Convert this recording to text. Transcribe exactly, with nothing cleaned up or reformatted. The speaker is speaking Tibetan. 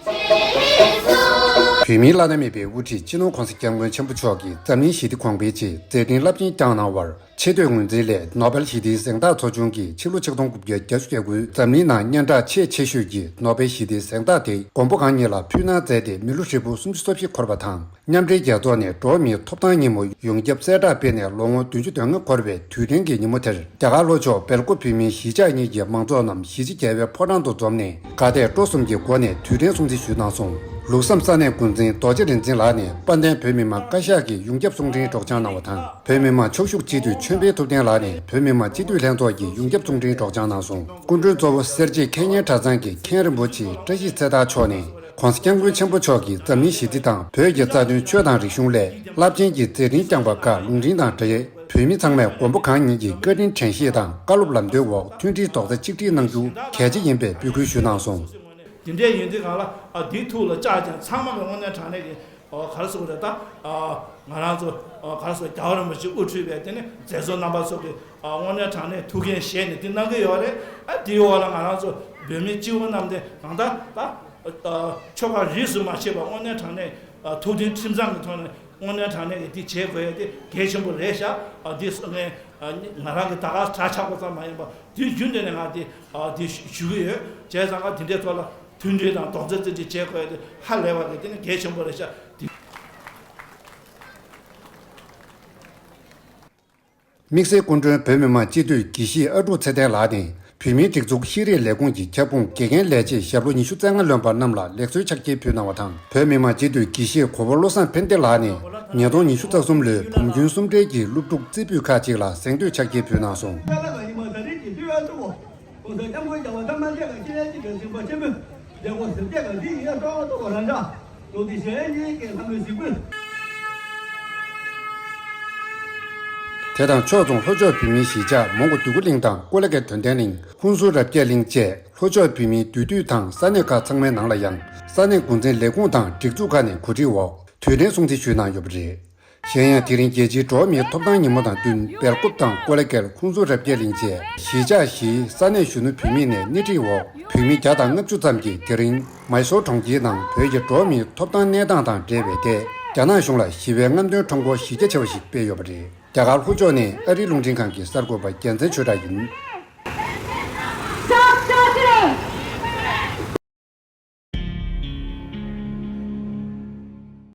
བོད་མིའི་བླ་ན་མེད་པའི་དབུ་ཁྲིད་སྤྱི་ནོར་༧གོང་ས་༧སྐྱབས་མགོན་ཆེན་པོ་མཆོག་གིས་འཛམ་གླིང་ཞི་བདེ་གོང་འཕེལ་ཆེད་མཛད་འཕྲིན་རླབས་ཆེན་བསྐྱངས་གནང་བར། ཆེས་མཐོའི་ངོས་འཛིན་སླད་ནོ་བེལ་ཞི་བདེའི་གཟེངས་རྟགས་ཚོགས་ཆུང་གིས་ཕྱི་ལོ་ཆིག་སྟོང་དགུ་བརྒྱ་བརྒྱད་ཅུ་གྱ་དགུ་འཛམ་གླིང་ནང་སྙན་གྲགས་ཆེས་ཆེ་ཤོས་ཀྱི་ནོ་བེལ་ཞི་བདེའི་གཟེངས་རྟགས་དེ་མགོན་པོ་གང་ཉིད་ལ་ཕུལ་གནང་མཛད་དེ་མི་ལོ་ཧྲིལ་པོ་སུམ་ཅུ་སོ་བཞི་འཁོར་བ་དང་། མཉམ་འབྲེལ་རྒྱལ་ཚོགས་ནས་འགྲོ་བ་མིའི་ཐོབ་ཐང་ཉིན་མོ་ཡོངས་ཁྱབ་གསལ་བསྒྲགས་སྤེལ་ནས་ལོ་ངོ་བདུན་ཅུ་དོན་ལྔ་འཁོར་བའི་དུས་དྲན་གྱི་ཉིན་མོ་དེར། རྒྱ་གར་ལྷོ་ཕྱོགས་སྦེལ་ཀོབ་བོད་མིའི་གཞིས་ཆགས་གཉིས་ཀྱི་མང་ཚོགས་རྣམས་གཞིས་བྱེས་རྒྱལ་བའི་ཕོ་བྲང་དུ་འཛོམས་ནས་དགའ་དད་སྤྲོ་གསུམ་གྱི་སྒོ་ནས་དུས་དྲན་སྲུང་བརྩི་ཞུས་གནང་སོང་། ལུགས་བསམ་ས་གནས་འགོ་འཛིན་རྡོ་རྗེ་རིག་འཛིན་ལགས་ནས་དཔལ་ལྡན་བོད་མི་མང་བཀའ་ཤག་གི་ཡོངས་ཁྱབ་གསུང་འཕྲིན་སྒྲོག་སྦྱང་གནང་བ་དང་། བོད་མི་མང་ཕྱོགས་བཞུགས་སྤྱི་འཐུས་ཆོས་འཕེལ་ཐུབ་བསྟན་ལགས་ནས་བོད་མི་མང་སྤྱི་འཐུས་ལྷན་ཚོགས་ཀྱི་ཡོངས་ཁྱབ་གསུང་འཕྲིན་སྒྲོག་སྦྱང་གནང་སོང་། སྐུ་མགྲོན་གཙོ་བོ་སེར་བྱེས་མཁས་སྙན་གྲྭ་ཚང་གི་མཁན་རིན་པོ་ཆེ་བཀྲ་ཤིས་ཚེ་ཐར་མཆོག་ནས། ྋགོང་ས་ྋསྐྱབས་མགོན་ཆེན་པོ་མཆོག་གིས་འཛམ་གླིང་ཞི་བདེ་དང་བོད་ཀྱི་རྩ་དོན་ཆོས་དང་རིག་གཞུང་སླད་རླབས་ཆེན་གྱི་མཛད་འཕྲིན་བསྐྱངས་པ་ཁག་ལུང་འདྲེན་དང་འབྲེལ། བོད་མི་ཚང་མས་མགོན་པོ་གང་ཉིད་ཀྱི་བཀའ་དྲིན་དྲན་ཤེས་དང་བཀའ་སློབ་ལམ་སྟོན་འོག་མཐུན་སྒྲིལ་རྡོག་རྩ་གཅིག་སྒྲིལ་གནང་རྒྱུ་གལ་ཆེ་ཡིན་པའི་འབོད་སྐུལ་ཞུས་གནང་སོང་། དེ་འདྲ་ཡིན་དུས་གང་ལ་ཨ་འདིའི་ཐུགས་ལ་བཅངས་ཀྱང་ཚང་མ་གི་དངོས་གནས་དྲང་གནས་ཀྱི་ཨ་ག་རེ་ཟེར་དགོས་རེད་ད། ཨ་ང་རང་ཚོ་ཨ་ག་རེ་ཟེར་རྒྱལ་བ་རིན་པོ་ཆེ་དབུ་ཁྲིད་པའི་དེ་ནི་མཛད་གཙོ་རྣམ་པ་ཚོ་གི་ཨ་དངོས་གནས་དྲང་གནས་ཐུགས་འགན་བཞེས་ནས་དེ་གནང་གི་ཡོད་རེད། ཨ་དེའི་འོག་ལ་ང་རང་ཚོ་བོད་མི་སྤྱི་བོ་རྣམས་དེ་གང་ལྟར་ད་ཨ་ཆོལ་ཁ་རིས་སུ་མ་ཆད་པ་དངོས་གནས་དྲང་གནས་ཨ་ཐུགས་མཐུན་ཁྲིམས་གཙང་གི་ཐོག་ནས་དངོས་གནས་དྲང་གནས་ཀྱི་དེ་བྱེད་དགོས་ཡ་དེ་གལ་ཆེན་པོ་རེད་ཤག་ཨ་དེ་སོང་ངས་ཨ་ང་རང་གི་ད་ག་གྲྭ་ཆགས་པ་ཙམ་མ་ཡིན་པ་དེ་རྒྱུན་དུ་ནས་ང་དེ་ཨ་དེ་ཞུ་གི་ཡོད། བྱས་ཙང་ང་དེ་འདྲའི་ཐོག་ལ་མཐུན་སྒྲིལ་དང་རྡོག་རྩ་རྩེ་གཅིག་བྱེད་དགོས་ཡ་དེ་ཧ་ལས་པ་རེད། དེ་ནི་གལ་ཆེན་པོ་རེད་ཤག་དེ། དམིགས་བསལ་སྐུ་མགྲོན་བོད་མི་མང་སྤྱི་འཐུས་དགེ་བཤེས་ཨ་ཀྲུག་ཚེ་བརྟན་ལགས་ནས་བོད་མིའི་སྒྲིག་འཛུགས་ཤེས་རིག་ལས་ཁུངས་ཀྱི་ཁྱབ་ཁོངས་དགེ་རྒན་ལས་བྱེད་ཞབས་ལོ་ཉི་ཤུ་རྩ་ལྔ་ལོན་པ་རྣམས་ལ་ལེགས་གསོལ་ཕྱག་འཁྱེར་ཕུལ་གནང་བ་དང་། བོད་མི་མང་སྤྱི་འཐུས་དགེ་བཤེས་གོ་བོ་བློ་བཟང་ཕན་བདེ་ལགས་ནས་ཉིས་སྟོང་ཉི་ཤུ་རྩ་གསུམ་ལོའི་བུམ་སྐྱོན་གསུམ་གྲས་ཀྱི་སློབ་ཕྲུག་རྩེ་ཕུད་ཁག་ཅིག་ལ་གཟེངས་བསྟོད་ཕྱག་འཁྱེར་ཕུལ་གནང་སོང་། ཀུན་བཟང་སྐྱབས་མགོན་རྒྱལ་བ་ཐ་མ་སྐྱེ་དགའ་སྐྱེ་ཡ་གཅིག་གི་སེམས་དཔའ་ཆེན་པོས། རྒྱལ་སྒོ་ཟེར་སྐྱེ་དགའ་འདི་ཡིན་ཡ་སྤྲོ་བ་ཐོབ་པ་རང་འདྲ། ལོ་འདི་གཞན་གཉིས་ཀྱི་ལྷ་མོའི་གཟིགས་འབུལ། དེ་དང་ཕྱོགས་མཚུངས་ལྷོ་ཕྱོགས་བོད་མིའི་གཞིས་ཆགས་མོན་གྷོ་འདོད་རྒུ་གླིང་དང་ཀོ་ལ་གྷལ་དོན་ལྡན་གླིང་། ཧུན་སུར་རབ་རྒྱས་གླིང་བཅས་ལྷོ་ཕྱོགས་བོད་མིའི་འདུས་སྡོད་དང་ས་གནས་ཁག་ཚང་མའི་ནང་ལ་ཡང་ས་གནས་འགོ་འཛིན་ལས་ཁུངས་དང་སྒྲིག་འཛུགས་ཁག་ནས་གོ་སྒྲིག་འོག་དུས་དྲན་སྲུང་བརྩི་ཞུས་གནང་ཡོད་པ་རེད། གཞན་ཡང་དེ་རིང་རྒྱལ་སྤྱིའི་འགྲོ་བ་མིའི་ཐོབ་ཐང་ཉིན་མོ་དང་བསྟུན་སྦེལ་ཀོབ་དང་ཀོ་ལ་གྷལ་ཧུན་སུར་རབ་རྒྱས་གླིང་བཅས་གཞིས་ཆགས་བཞིའི་ས་གནས་གཞོན་ནུ་བོད་མི་ནས་སྣེ་ཁྲིད་འོག་བོད་མི་བརྒྱ་དང་ལྔ་བཅུ་ཙམ་གྱིས་དེ་རིང་མའི་སོར་གྲོང་ཁྱེར་ནང་བོད་ཀྱི་འགྲོ་བ་མིའི་ཐོབ་ཐང་གནས་སྟངས་དང་འབྲེལ་བའི་ཐད་རྒྱ་ནག་གཞུང་ལ་ཞི་བའི་རྔམ་སྟོན་ཁྲོམ་སྐོར་གཞི་རྒྱ་ཆེ་བ་ཞིག་སྤེལ་ཡོད་པ་རེད། རྒྱ་གར་ལྷོ་ཕྱོགས་ནས་ཨ་རིའི་རླུང་འཕྲིན་ཁང་གི་གསར་འགོད་པ་རྒྱལ་མཚན་ཆོས་གྲགས་ཡིན།